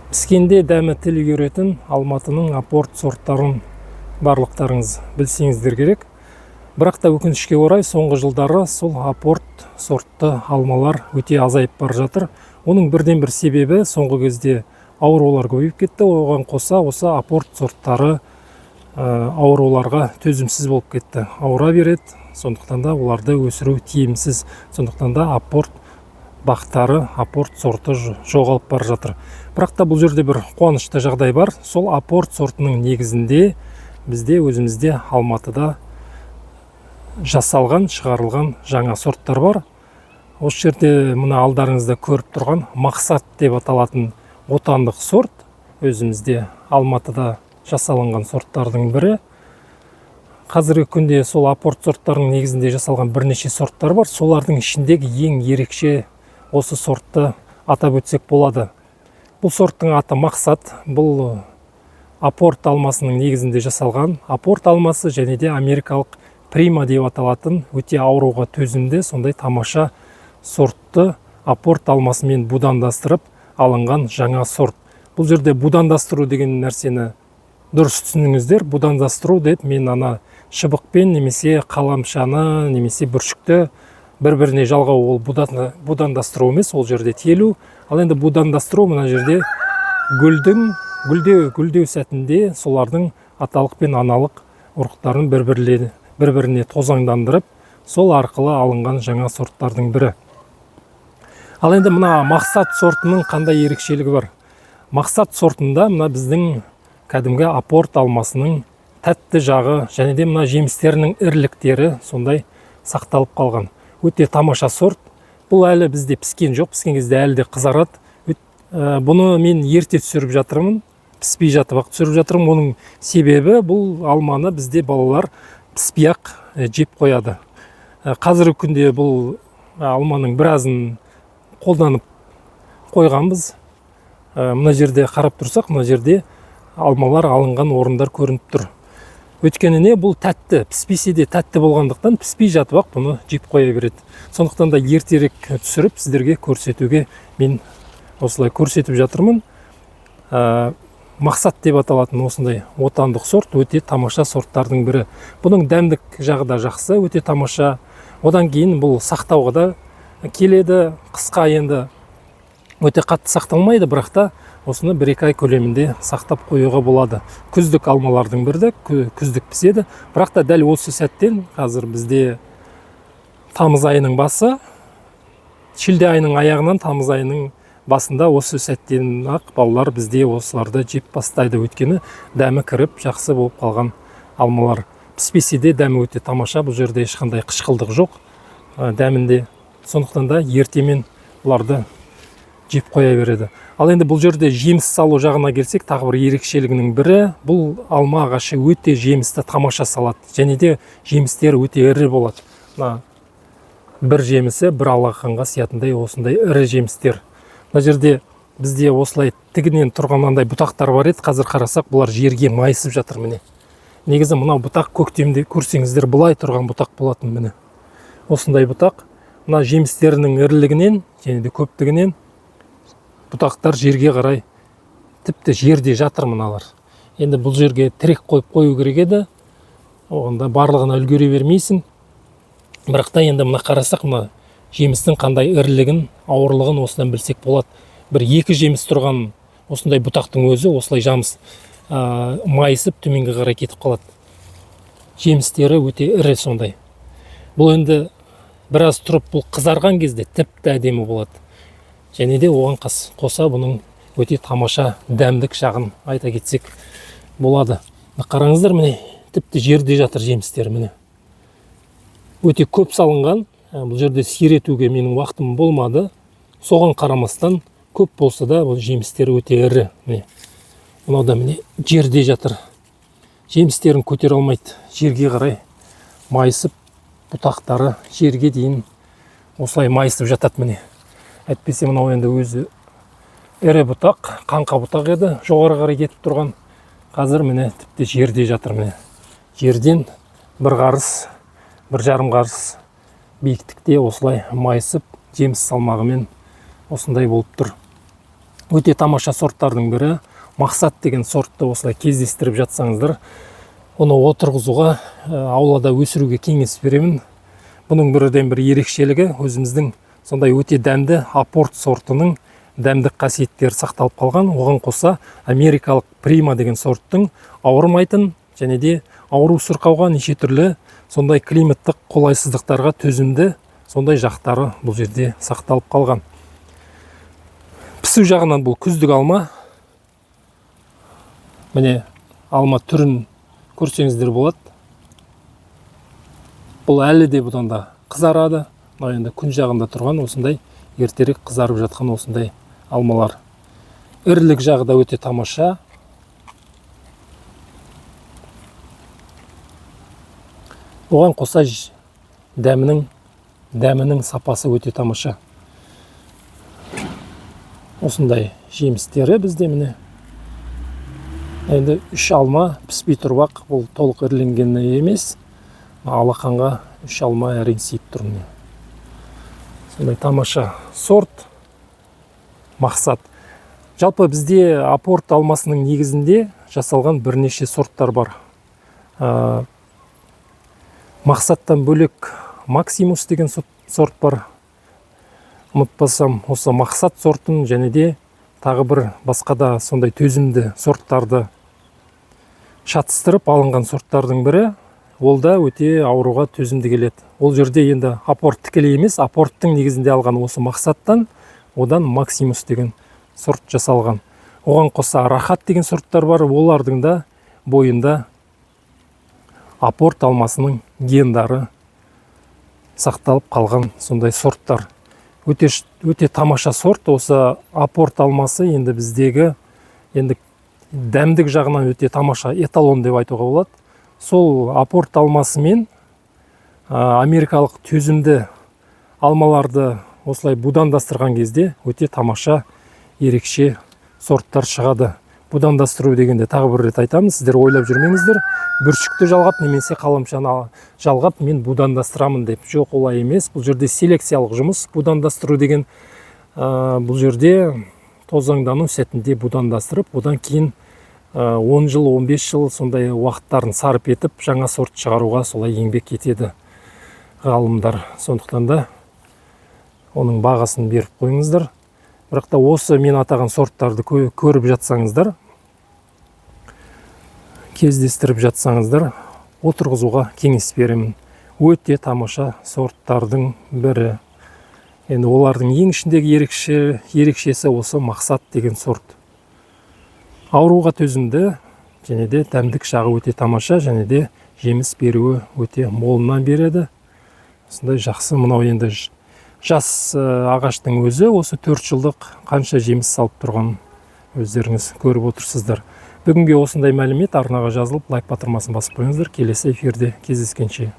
Піскенде дәмі тіл үйіретін Алматының апорт сорттарын барлықтарыңыз білсеңіздер керек. Бірақ та өкінішке орай, соңғы жылдары сол апорт сортты алмалар өте азайып бара жатыр. Оның бірден бір себебі — соңғы кезде аурулар көбейіп кетті. Оған қоса осы апорт сорттары ауруларға төзімсіз болып кетті, ауыра береді. Сондықтан да оларды өсіру тиімсіз. Сондықтан да апорт бақтары, апорт сорты жоғалып бара жатыр. Бірақ та бұл жерде бір қуанышты жағдай бар: сол апорт сортының негізінде бізде, өзімізде, Алматыда жасалған, шығарылған жаңа сорттар бар. Осы жерде мына алдарыңызда көріп тұрған Мақсат деп аталатын отандық сорт — өзімізде, Алматыда жасалынған сорттардың бірі. Қазіргі күнде сол апорт сорттарының негізінде жасалған бірнеше сорттар бар. Солардың ішіндегі ең ерекше осы сортты атап өтсек болады. Бұл сорттың аты Мақсат. Бұл апорт алмасының негізінде жасалған. Апорт алмасы және де америкалық Прима деп аталатын өте ауруға төзімді сондай тамаша сортты апорт алмасымен будандастырып алынған жаңа сорт. Бұл жерде будандастыру деген нәрсені дұрыс түсініңіздер. Будандастыру деп мен ана шыбықпен немесе қаламшаны, немесе бүршікті бір біріне жалғау — ол будандастыру емес, ол жерде телу. Ал енді будандастыру — мына жерде гүлдің гүлдеу сәтінде солардың аталық пен аналық ұрықтарын бір біріне тозаңдандырып, сол арқылы алынған жаңа сорттардың бірі. Ал енді мына Мақсат сортының қандай ерекшелігі бар? Мақсат сортында мына біздің кәдімгі апорт алмасының тәтті жағы және де мына жемістерінің іріліктері сондай сақталып қалған. Өте тамаша сорт. Бұл әлі бізде піскен жоқ, піскен кезде әлі де қызарады. Бұны мен ерте түсіріп жатырмын, піспей жатып ақ түсіріп жатырмын. Оның себебі — бұл алманы бізде балалар піспей ақ жеп қояды. Қазіргі күнде бұл алманың біразын қолданып қойғанбыз. Мына жерде қарап тұрсақ, мына жерде алмалар алынған орындар көрініп тұр. Өйткені не, бұл тәтті, піспесе де тәтті болғандықтан, піспей жатып ақ бұны жеп қоя береді. Сондықтан да ертерек түсіріп, сіздерге көрсетуге мен осылай көрсетіп жатырмын. Мақсат деп аталатын осындай отандық сорт өте тамаша сорттардың бірі. Бұның дәмдік жағы да жақсы, өте тамаша. Одан кейін бұл сақтауға да келеді. Қысқа енді өте қатты сақталмайды, бірақ та осыны 1-2 ай көлемінде сақтап қоюға болады. Күздік алмалардың бірі де, күздік піседі. Бірақ та дәл осы сәттен, қазір бізде тамыз айының басы, шілде айының аяғынан тамыз айының басында, осы сәттен ақ балалар бізде осыларды жеп бастайды. Өйткені дәмі кіріп, жақсы болып қалған алмалар. Піспесе де дәмі өте тамаша. Бұл жерде ешқандай қышқылдық жоқ дәмінде. Сондықтан да ертемен бұларды жеп қоя береді. Ал енді бұл жерде жеміс салу жағына келсек, тағы бір ерекшелігінің бірі — бұл алма ағашы өте жемісті тамаша салады және де жемістері өте ірі болады. Мына бір жемісі бір алақанға сиятындай осындай ірі жемістер. Мына жерде бізде осылай тігінен тұрған мынандай бұтақтар бар еді. Қазір қарасақ, бұлар жерге майысып жатыр. Міне, негізі мынау бұтақ көктемде көрсеңіздер, былай тұрған бұтақ болатын. Міне, осындай бұтақ. Мына жемістерінің ірілігінен және де көптігінен бұтақтар жерге қарай, тіпті жерде жатыр мыналар. Енді бұл жерге тірек қойып қою керек еді, оған да барлығына үлгере бермейсің. Бірақ та енді мына қарасақ, мына жемістің қандай ірілігін, ауырлығын осыдан білсек болады. Бір екі жеміс тұрған осындай бұтақтың өзі осылай жамыс майысып, төменге қарай кетіп қалады. Жемістері өте ірі сондай. Бұл енді біраз тұрып, бұл қызарған кезде тіпті әдемі болады. Және де оған қоса бұның өте тамаша дәмдік жағын айта кетсек болады. Мына қараңыздар, міне, тіпті жерде жатыр жемістері. Міне, өте көп салынған. Бұл жерде сиретуге менің уақытым болмады. Соған қарамастан, көп болса да, бұл жемістері өте ірі. Міне, мынау да, міне, жерде жатыр, жемістерін көтере алмайды, жерге қарай майысып, бұтақтары жерге дейін осылай майысып жатады. Міне, әйтпесе мынау енді өзі ірі бұтақ, қаңқа бұтақ еді, жоғары қарай кетіп тұрған. Қазір, міне, тіпті жерде жатыр. Міне, жерден бір қарыс, 1,5 қарыс биіктікте осылай майысып, жеміс салмағымен осындай болып тұр. Өте тамаша сорттардың бірі. Мақсат деген сортты осылай кездестіріп жатсаңыздар, оны отырғызуға, аулада өсіруге кеңес беремін. Бұның бірден бір ерекшелігі өзіміздің сондай өте дәмді апорт сортының дәмдік қасиеттері сақталып қалған. Оған қоса америкалық прима деген сорттың ауырмайтын және де ауру сырқауға, неше түрлі сондай климаттық қолайсыздықтарға төзімді сондай жақтары бұл жерде сақталып қалған. Пісу жағынан бұл күздік алма. Міне, алма түрін көрсеңіздер болады. Бұл әлі де бұдан да қызарады. Мына енді күн жағында тұрған осындай ертерек қызарып жатқан осындай алмалар. Ірілік жағы да өте тамаша. Оған қоса дәмінің сапасы өте тамаша. Осындай жемістері бізде міне. Енді 3 алма піспей тұрып-ақ, бұл толық іріленгені емес. Алақанға 3 алма әрең сиіп тұр міне. Сондай тамаша сорт Мақсат. Жалпы бізде апорт алмасының негізінде жасалған бірнеше сорттар бар. Мақсаттан бөлек Максимус деген сорт бар. Ұмытпасам, осы Мақсат сортын және де тағы бір басқа да сондай төзімді сорттарды шатыстырып алынған сорттардың бірі. Ол да өте ауруға төзімді келеді. Ол жерде енді апорт тікелей емес, апорттың негізінде алған осы Мақсаттан, одан Максимус деген сорт жасалған. Оған қоса Рахат деген сорттар бар. Олардың да бойында апорт алмасының гендары сақталып қалған сондай сорттар. Өте тамаша сорт. Осы апорт алмасы енді біздегі енді дәмдік жағынан өте тамаша эталон деп айтуға болады. Сол апорт алмасымен америкалық төзімді алмаларды осылай будандастырған кезде өте тамаша ерекше сорттар шығады. Будандастыру дегенде тағы бір рет айтамын, сіздер ойлап жүрмеңіздер, бүршікті жалғап немесе қаламшаны жалғап мен будандастырамын деп. Жоқ, олай емес. Бұл жерде селекциялық жұмыс. Будандастыру деген, бұл жерде тозаңдану сәтінде будандастырып, одан кейін, 10 жыл, 15 жыл сондай уақыттарын сарп етіп, жаңа сорт шығаруға солай еңбек етеді ғалымдар. Сондықтан да оның бағасын беріп қойыңыздар. Бірақ та осы мен атаған сорттарды көріп жатсаңыздар, кездестіріп жатсаңыздар, отырғызуға кеңес беремін. Өте тамаша сорттардың бірі. Енді олардың ең ішіндегі ерекшесі осы Мақсат деген сорт. Ауруға төзімді және де дәмдік жағы өте тамаша, және де жеміс беруі өте молынан береді. Осындай жақсы. Мынау енді жас, ағаштың өзі осы 4 жылдық қанша жеміс салып тұрғанын өздеріңіз көріп отырсыздар. Бүгінге осындай мәлімет. Арнаға жазылып, лайк батырмасын басып қойыңыздар. Келесі эфирде кездескенше.